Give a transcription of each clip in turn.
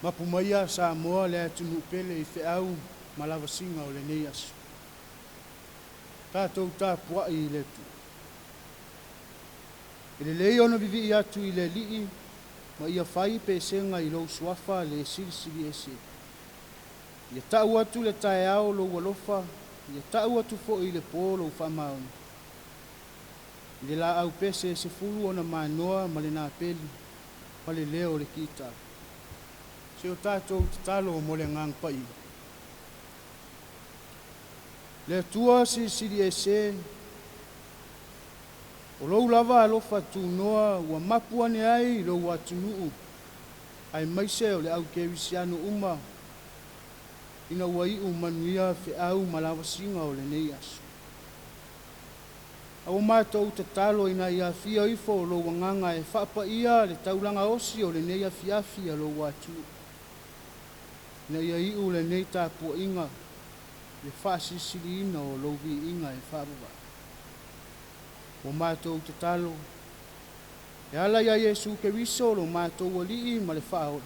Mapu maia Samoa le atunuu pele i feau ma lavasiga o lenei aso. Tatou tapuai i le Atua. E lelei ona vivii atu i le Alii ma ia fai pesega i lou suafa le Silisili Ese. Ia tau atu i le taeao lou alofa, ia tau atu foi i le po lou faamaoni. I le laau pese e 10 ona manoa ma le napeli ma le leo o le kitara. Se o tatou tatalo mo le Agaga Paia. Le Atua Silisili Ese, o lou lava alofa tunoa ua mapu ane ai lou atunuu, aemaise o le au kerisiano uma, ina ua iu manuia feau ma lavasiga o lenei aso. A ua matou tatalo ina ia afio ifo lou agaga e faapaia le taulaga osi o lenei afiafi a lou atunuu, ina ia iu lenei tapuaiga le faasilisiliina o lou viiga e faavavau. Ua matou tatalo e ala ia Iesu Keriso lo matou Alii ma le Faaola.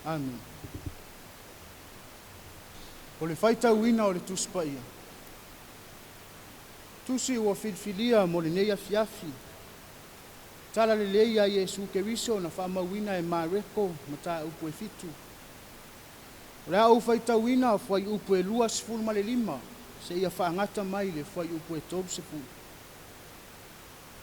Amene. O le faitauina o le Tusi Paia. Tusi ua filifilia mo lenei afiafi. Tala lelei a Iesu Keriso na faamauina e Mareko mataupu e 7. O le a ou faitauina fuaiupu e 25 seia faagata mai le fuaiupu e 30.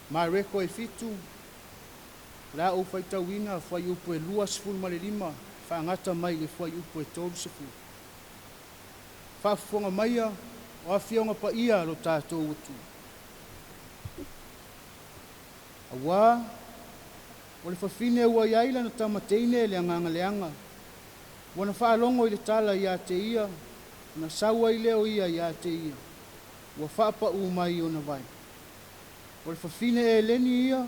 Mareko e 7, o le a ou faitauina fuaiupu e 25 faagata mai le fuaiupu e 30. Faafofoga maia o afioga paia lo tatou Atua. Auā o le fafine ua i ai lana tama teine le agaga leaga, ua na faalogo i le tala ia te ia, ona sau ai lea o ia ia te ia, ua faapaū mai ona vae. O le fafine Eleni ia,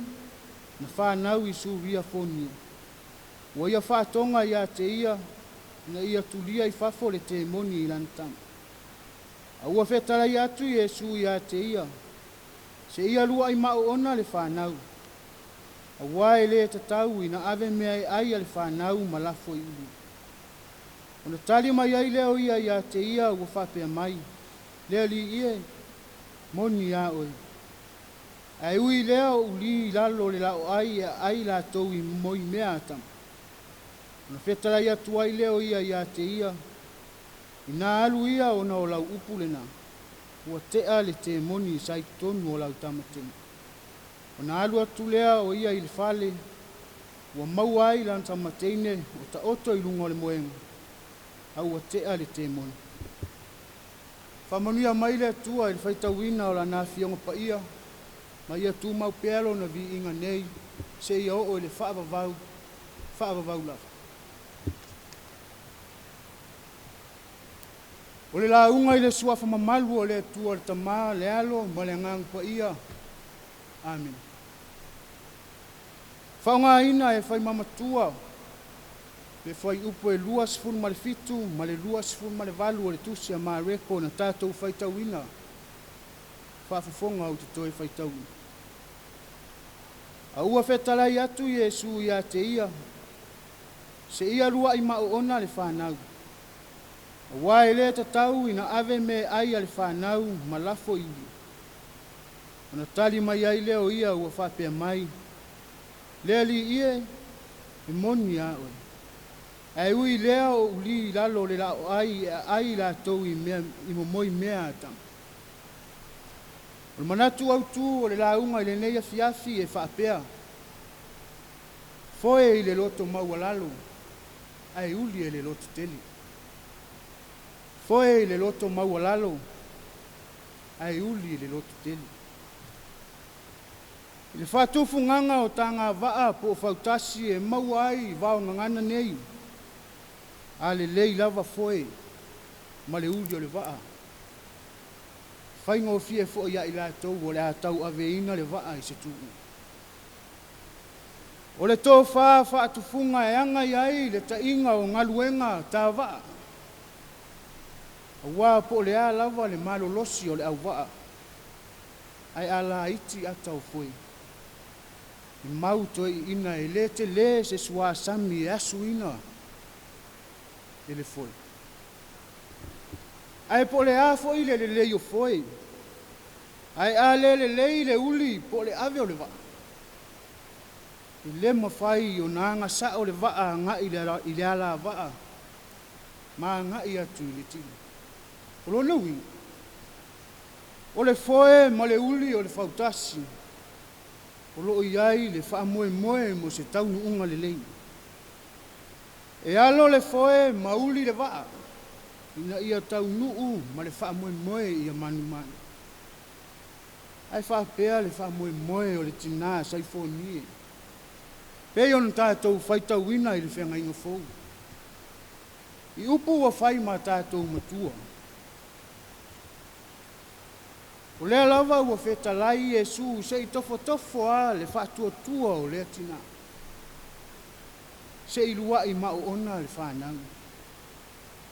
na fanau i Suria Fonia. Ua ia faatoga ia te ia, ina ia tulia i fafo le temoni i lana tama. A ua fetalai atu Iesu ia te ia, seia luai maoona le fanau. Auā e lē tatau ina ave mea e ai a le fanau ma lafo i uli. Ona tali mai ai lea o ia ia te ia ua faapea mai, le Alii e, moni a oe. Ae ui lea o ulī i lalo o le laoai e aai latou i momoi mea a tama. Ona fetalai atu ai lea o ia ia te ia, ina alu ia ona o lau upu lena, ua tea le temoni sa i totonu o lau tama teine. Ona alu atu lea o ia i le fale, ua maua ai lana tama teine o taoto i luga o le moega, a ua tea le temoni. Faamanuia mai le Atua i le faitauina o lana afioga paia, ma ia tumau pea lona viiga nei, seia oo i le faavavau, faavavau lava. O le lauga i le suafa mamalu o le Atua le Tama, le Alo ma le Agaga Paia. Amene. Faaaogaina e faimamatua le fuaiupu e 27 ma le 28 o le tusi a Mareko na tatou faitauina. Faafofoga ou te toe faitauina. A ua fetalai atu Iesu ia te ia, seia luai maoona le fanau. Auā e lē tatau ina ave mea e ai a le fanau ma lafo i uli. Ona tali mai ai lea o ia ua faapea mai, le Alii e, e moni a oe. Ae ui lea o ulī i lalo o le laoai e aai latou i mea i momoi mea a tama. O le manatu autū o le lauga i lenei afiafi e faapea, foe i le loto maualalo, ae uli e le loto tele. Foe i le loto maualalo, ae uli i le loto tele. I le faatufugaga o tagavaa po o fautasi e maua ai vaogagana nei, a lelei lava foe ma le uli o le vaa, faigofie foi ia i latou o le a tauaveina le vaa i se tuuu. O le tofā faatufuga e aga ai le taiga o galuega tavaa, auā po o le a lava le malolosi o le auvaa, ae a laiti ata o foe, E mau toeaiina e lē telē se suāsami e asuina e le foe. Ae po o le a foʻi le lelei o foe, ae a lē lelei le uli po o le ave o le vaa, e lē mafai ona agasaʻo le vaa agaʻi i le alavaa ma agaʻi atu i le tili. O lona uiga, o le foe ma le uli o le fautasi, o loo i ai le faamoemoe mo se taunuuga lelei. E alo le foe ma uli le vaa, ina ia taunuu ma le faamoemoe ia manumanu. Ae faapea le faamoemoe o le tinā Saifonie, pei ona tatou faitauina i le feagaiga fou. I upu ua fai ma tatou matua. O lea lava ua fetalai Iesu seʻi tofotofo a le faatuatua o lea tinā. Seʻi luaʻi maoona le fanau.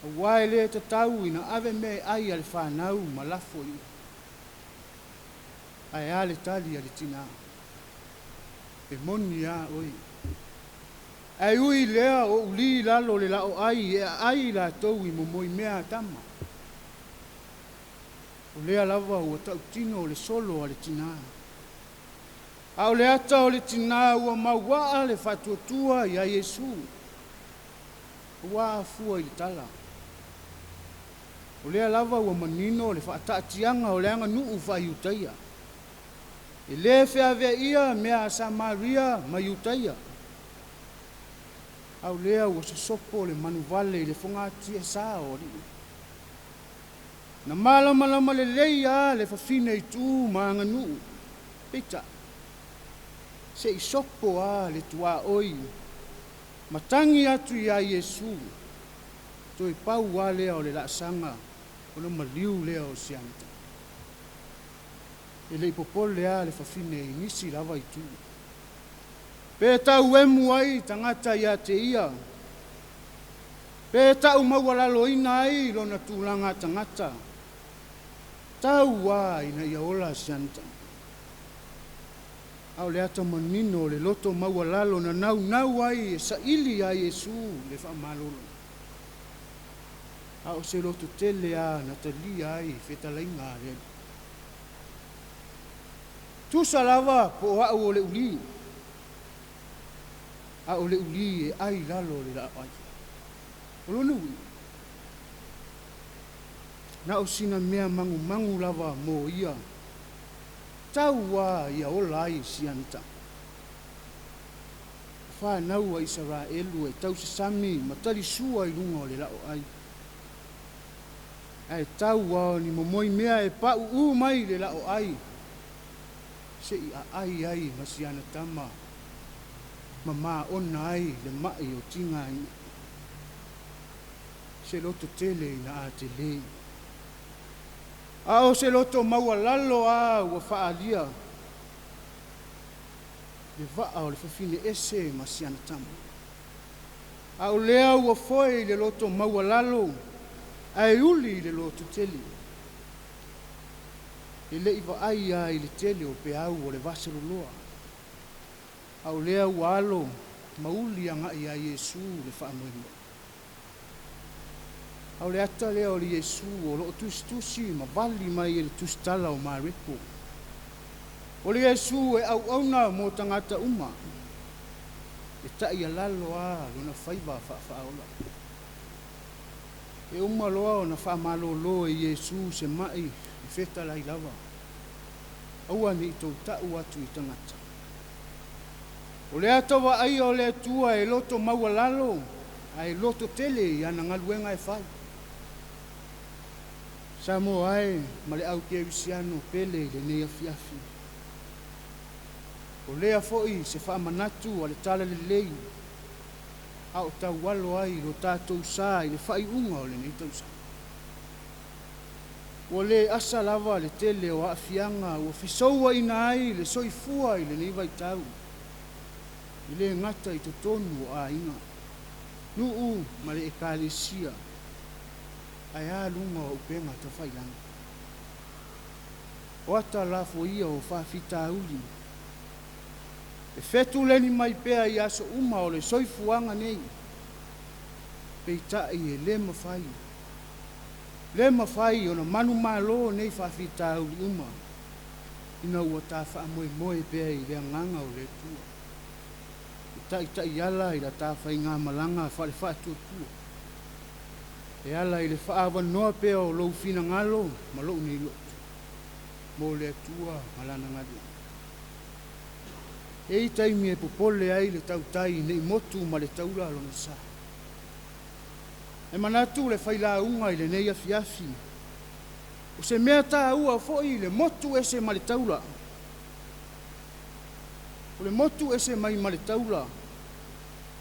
Auā e lē tatau ina ave meaai a le fanau ma lafo i uafu. Ae a le tali a le tinā? E moni a oe. Ae ui i lea o ulī i lalo o le laoai e aai i latou i momoi mea a tama. O lea lava ua tautino le solo a le tinā. A o le ata o le tinā ua mauaa le faatuatua iā Iesu, ua afua i le tala. O lea lava ua manino le faataatiaga o le aganuu faa-Iutaia. E lē feaveaia mea a Samaria ma Iutaia. A o lea ua sosopo le manuvale i le fogatiasa o alii. Na malamalama lelei a le fafine i tu ma aganuu. Peitai, seʻi sopo a le tuaoi ma tagi atu iā Iesu, toe pau a lea o le laasaga ona maliu lea o si ana tama. E le i popole a le fafine i nisi lava itu. Pe tauemu ai tagata iā te ia, pe tau maualaloina ai lona tulaga tagata, tau a ina ia ola si ana tama. A o le ata manino o le loto maualalo na naunau ai e saili iā Iesu le faamalolo. A o se loto tele a na talia ai fetalaiga a le Alii. Tusa lava po o au o le ulī, a o le ulī e ai i lalo o le laoai. O lona uiga, na o sina mea magumagu lava mo ia, tau a ia ola ai si ana tama. O fanau a Isaraelu e tausasami ma talisua i luga o le laoai. Ae tau a o ni momoi mea e paʻuʻū mai i le laoai, seʻi aai ai ma si ana tama ma maona ai le maʻi o tigaina. Se loto tele ina a telē. A o se loto maualalo a ua faaalia le vaa o le fafine ese ma si ana tama. A o lea ua foe i le loto maualalo ae uli i le loto tele. E leʻi vaai a i le tele o peau o le vasaloloa. A o lea ua alo ma uli agaʻi iā Iesu le faamoemoe. A o le ata lea o le Iesu o loo tusitusi ma vali mai e le tusitala o Mareko. O le Iesu e auauna mo tagata uma. E taʻialalo a lona faiva faafaaola. E uma loa ona faamalōlō e Iesu se maʻi e fetalai lava. Aua ne i tou tau atu i tagata. O le ata vaaia o le Atua e loto maualalo ae loto tele i ana galuega e fai. Samoa e ma le au kerisiano pele i lenei afiafi. O lea foʻi se faamanatu a le Talalelei a o taualo ai lo tatou sa i le faaiuga o lenei tausaga. Ua lē asa lava le tele o aafiaga ua fesouaina ai le soifua i lenei vaitau, e lē gata i totonu o aiga, nuu ma le ekalesia, ae a luga o upega tafailagi. O ata lafoia o faafitauli. E fetuleni mai pea i aso uma o le soifuaga nei. Peitai e le mafai, le mafai ona manumalo nei faafitauli uma ina ua ta faamoemoe pea i le agaga o le Atua e taitaiala i la ta faigamalaga faale-faatuatua e ala i le faaavanoa pea o lou finagalo ma lou nei loto mo le Atua ma Lana galuega. E i ai taimi e popole ai le tautai ne i motu ma le taula lona sa. E manatu le failauga i lenei afiafi, o se mea taua foi le motu ese ma le taula. O le motu ese mai ma le taula,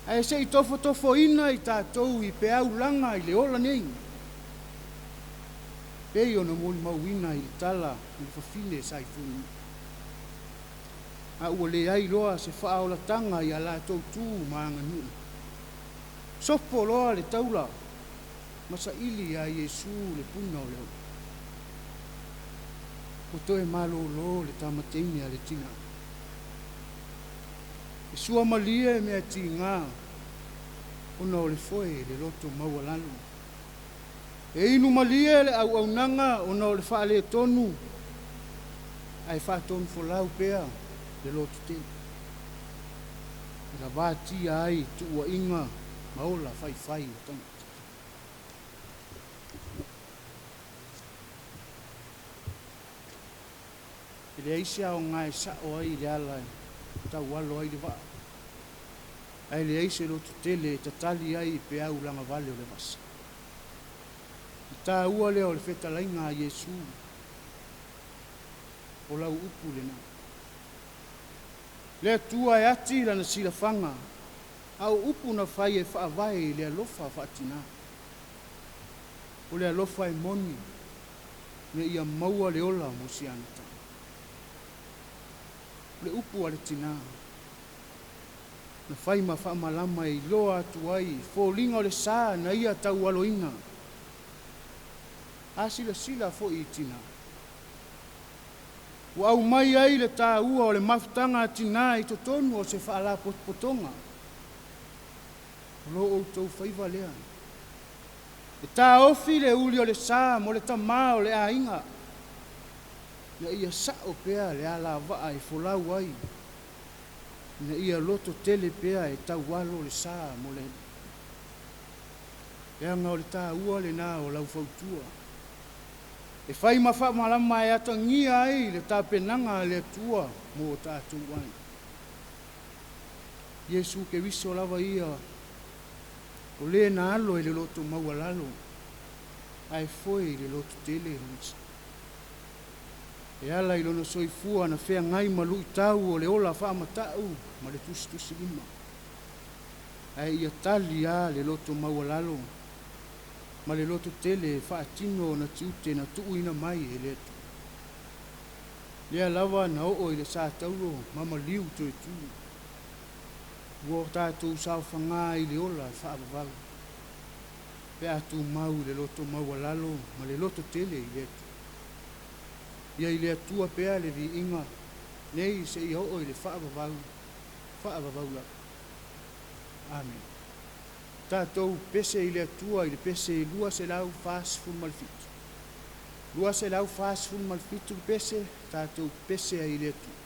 ae se i tofotofoina i tatou i peau laga i le ola nei, pei ona molimauina i le tala i le fafine Saifuiniki. A ua leai loa se faaolataga i a latou tu ma aganuu, sopo loa le taula ma saili ia Iesu le puna o le ola. Ua toe malolo le tama teine a le tina. E suamalie mea tiga ona o le foe i le loto maualalo. E inu malie le auaunaga ona o le faaletonu ae faatonufolau pea le loto tele. E lavatia ai tuuaiga ma ola faifai o tagata. E leai se aoga e sao ai le ala e taualo ai le vaa, ae leai se loto tele e tatali ai i peau lagavale o le vasa. Le taua lea o le fetalaiga a Iesu, o lau upu lena. Le Atua e ati lana silafaga, a o upu na fai e faavae i le alofa faatina. O le alofa e moni, ina ia maua le ola mo si ana tama. O le upu a le tina, na fai ma faamalama e iloa atu ai foliga o le sa na ia taualoina. A silasila foi i tina, ua aumai ai le taua o le mafutaga a tina i totonu o se faalapotopotoga. O lo outou faiva lea. E taofi le uli o le sa mo le tamā o le aiga, ina ia sao pea le alavaa e folau ai, ina ia loto tele pea e taualo le sa mo le alii. Leaga o le taua lena o lau fautua, e fai ma faamalama e atagia ai le tapenaga a le Atua mo tatou aiga. Iesu Keriso lava ia o le na alo i le loto maualalo, ae foe i le loto tele lona sa. E ala i lona soifua na feagai ma luitau o le ola faamatau ma le tusitusilima, ae ia tali lava le loto maualalo ma le loto tele e faatino ona tiute na tuuina mai e le Atua. Lea lava na oo i le sa taulo ma maliu toe tu. Ua tatou saofaga i le ola faavavau, pe a tumau i le loto maualalo ma le loto tele i le Atua. Ia i le Atua pea le viiga nei seia oo i le faavavau, faavavau lava. Amene. Tatou pese i le Atua i le pese 247. 247 le pese, tatou pese ai i le Atua.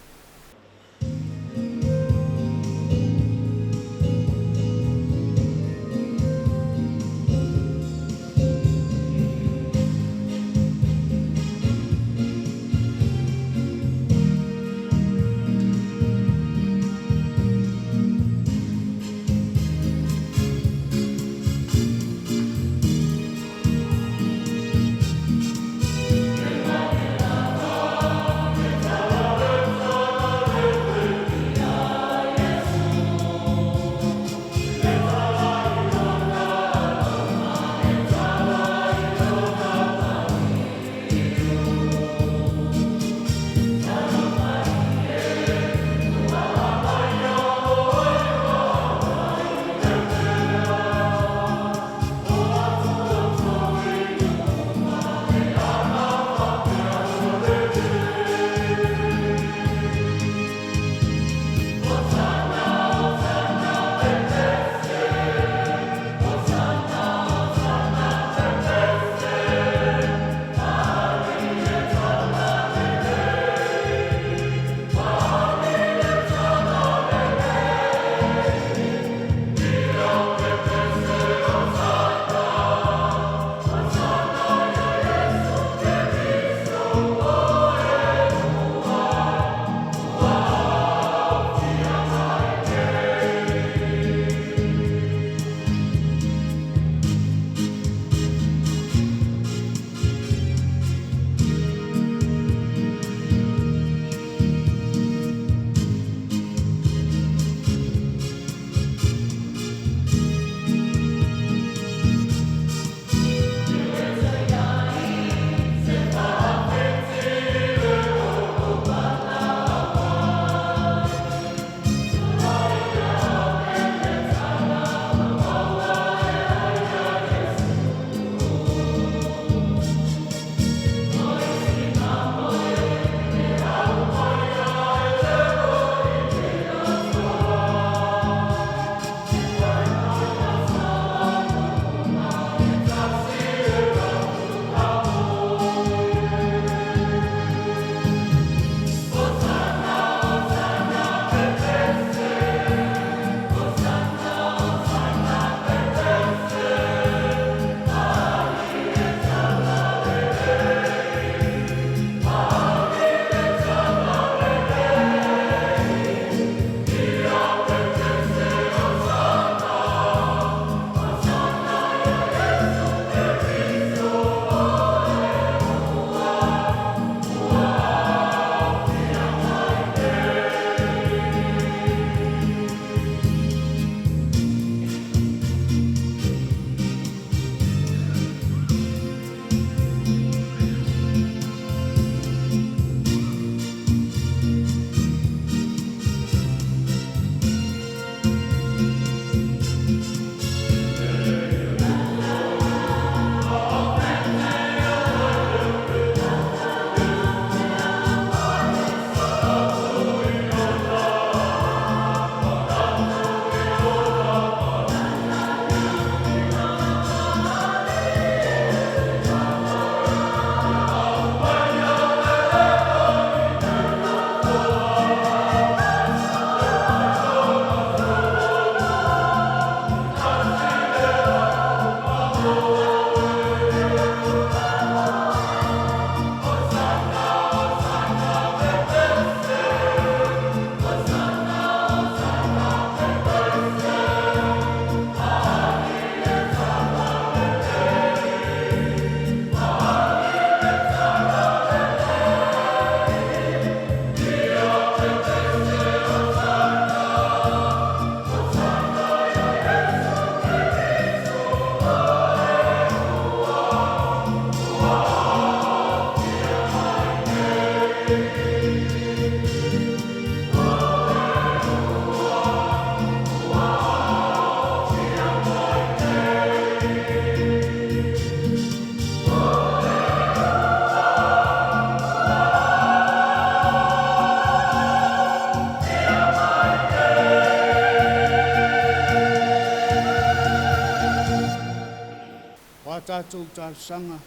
Tatou talosaga,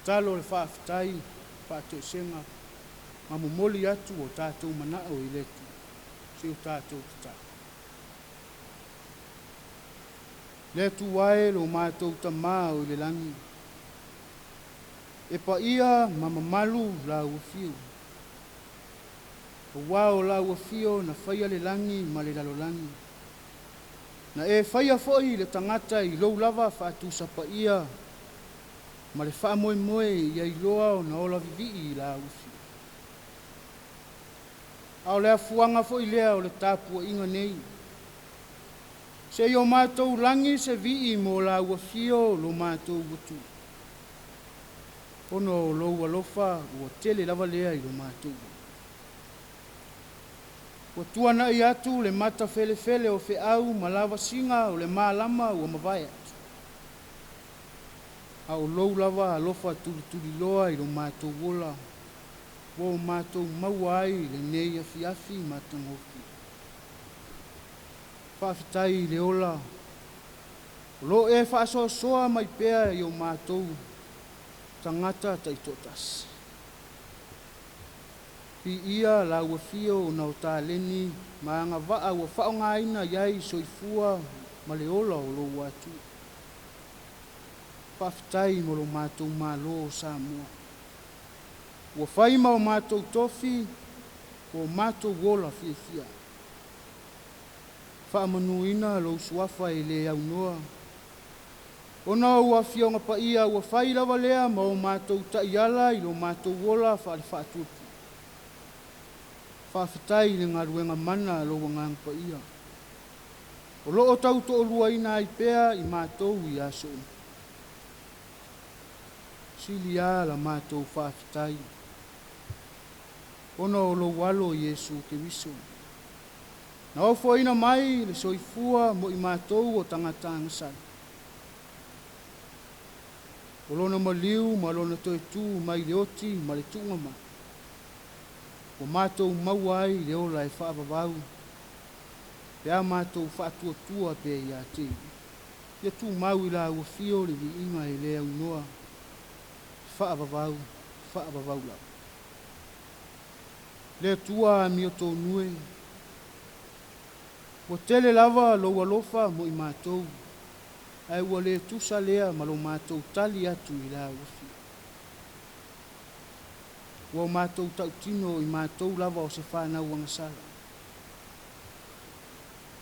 tatalo o le faafetai, faatoesega, ma momoli atu o tatou manao i le Atua, se o tatou tatalo. Le Atua e lo matou tamā o i le lagi, e paia ma mamalu lau afio. Auā o lau afio na faia le lagi ma le lalolagi. Na e faia foi le tagata i lou lava faatusapaia ma le faamoemoe ia iloa ona ola vivii i lau afio. A o le afuaga foi lea o le tapuaiga nei. Se i o matou lagi se vii mo lau afio lo matou Atua. Ona o lou alofa ua tele lava lea i lo matou. Ua tuanai atu le matafelefele o feau ma lavasiga o le malama ua mavae atu. A o lou lava alofa tulituliloa i lo matou ola, ua o matou maua ai lenei afiafi matagofie. Faafetai i le ola, o lo o e faasoasoa mai pea i o matou tagata taitoatasi. Viia lau afio ona o taleni ma agavaa ua faaaogaina i ai soifua ma le ola o lou Atua. Faafetai mo lo matou Malo o Samoa. Ua fai ma o matou tofi, ua o matou ola fiafia. Faamanuina lou suafa e le aunoa. Ona o afioga paia ua fai lava lea ma o matou taiala i lo matou ola faale-faatuatua. Faafetai i le galuega mana a lou agaga paia. O loo tautoaluaina ai pea i matou i aso uma. Silia la matou faafetai. Ona o lou alo Iesu Keriso. Na ofoina mai le soifua mo i matou o tagata agasala. O lona maliu ma lona toe tu mai le oti ma le tuuga mai. Ua matou maua ai le ola e faavavau. Pe a matou faatuatua pea ia te ia. Ia tumau i lau afio le viiga e le aunoa. Faavavau, faavavau lava. Le Atua amiotonu e. Ua tele lava lou alofa mo i matou. Ae ua le tusa lea ma lo matou tali atu i lau afio. Ua o matou tautino i matou lava o se whanau agasala.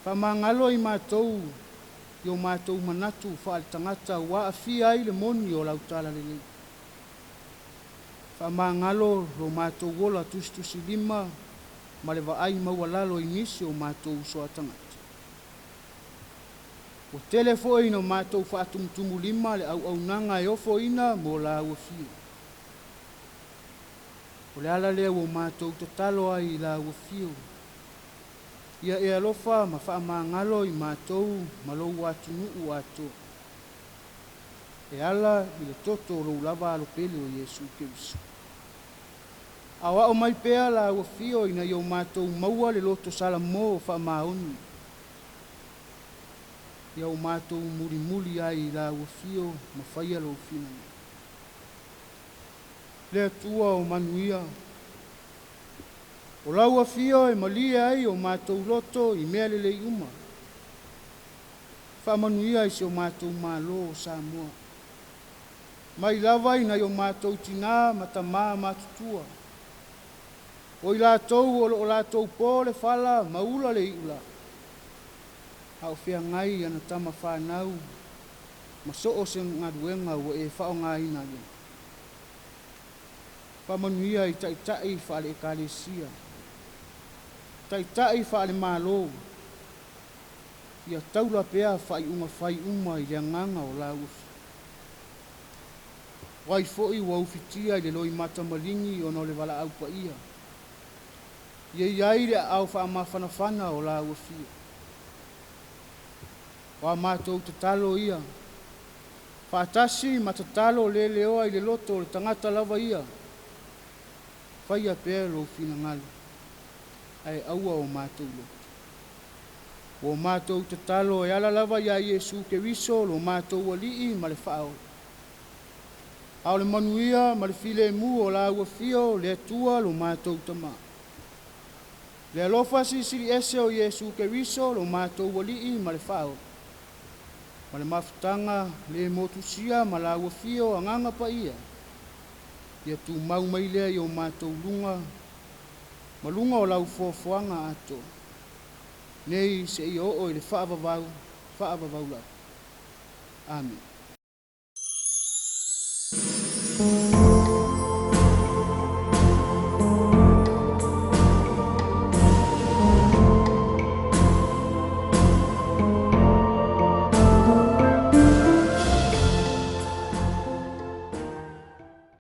Faamagalo i matou i o matou manatu faale-tagata ua aafia ai le moni o lau talalelei. Faamagalo lo matou ola tusitusilima ma le vaai maualalo i nisi o matou uso a tagata. Ua tele foi ina matou faatumutumulima le auaunaga e ofoina mo lau afio. O le ala lea ua matou tatalo ai i lau afio. Ia e alofa ma faamagalo i matou ma lou atunuu atoa. E ala i le toto o lou lava alo pele o Iesu Keriso. Aoao mai pea lau afio ina ia o matou maua le loto salamo o faamaoni. Ia o matou mulimuli ai i lau afio ma faia lou finagalo. Le Atua o manuia. O lau afio e malie ai o matou loto i mea lelei uma. Faamanuia i si o matou Malo o Samoa. Mai lava ina i o matou tinā ma tamā matutua. O i latou o loo latou po le fala ma ula le iula. A o feagai ana tama whanau ma so o se galuega ua e faaaogaina ai. Faamanuia i taitai faale ekalesia. Taitai faale malo. Ia taula pea faaiuga fai uma i le agaga o lau afio. O ai foi ua ufitia i le loimata maligi ona o le valaau paia. Ia i ai le aao faamafanafana o lau afio. O a matou tatalo ia. Faatasi ma tatalo leleoa i le loto o le tagata lava ia. Faia pea lou finagalo. Ae aua o matou loto. Ua matou tatalo e ala lava iā Iesu Keriso lo matou Alii ma le Faaola. A o le manuia ma le filemu o lau afio le Atua lo matou Tamā. Le alofa silisili ese o Iesu Keriso lo matou Alii ma le Faaola. Ma le mafutaga le motusia ma lau afio Agaga Paia, ia tumau mai lea i o matou luga ma luga o lau foafoaga atoa, nei seia oo i le faavavau, faavavau lava. Amene.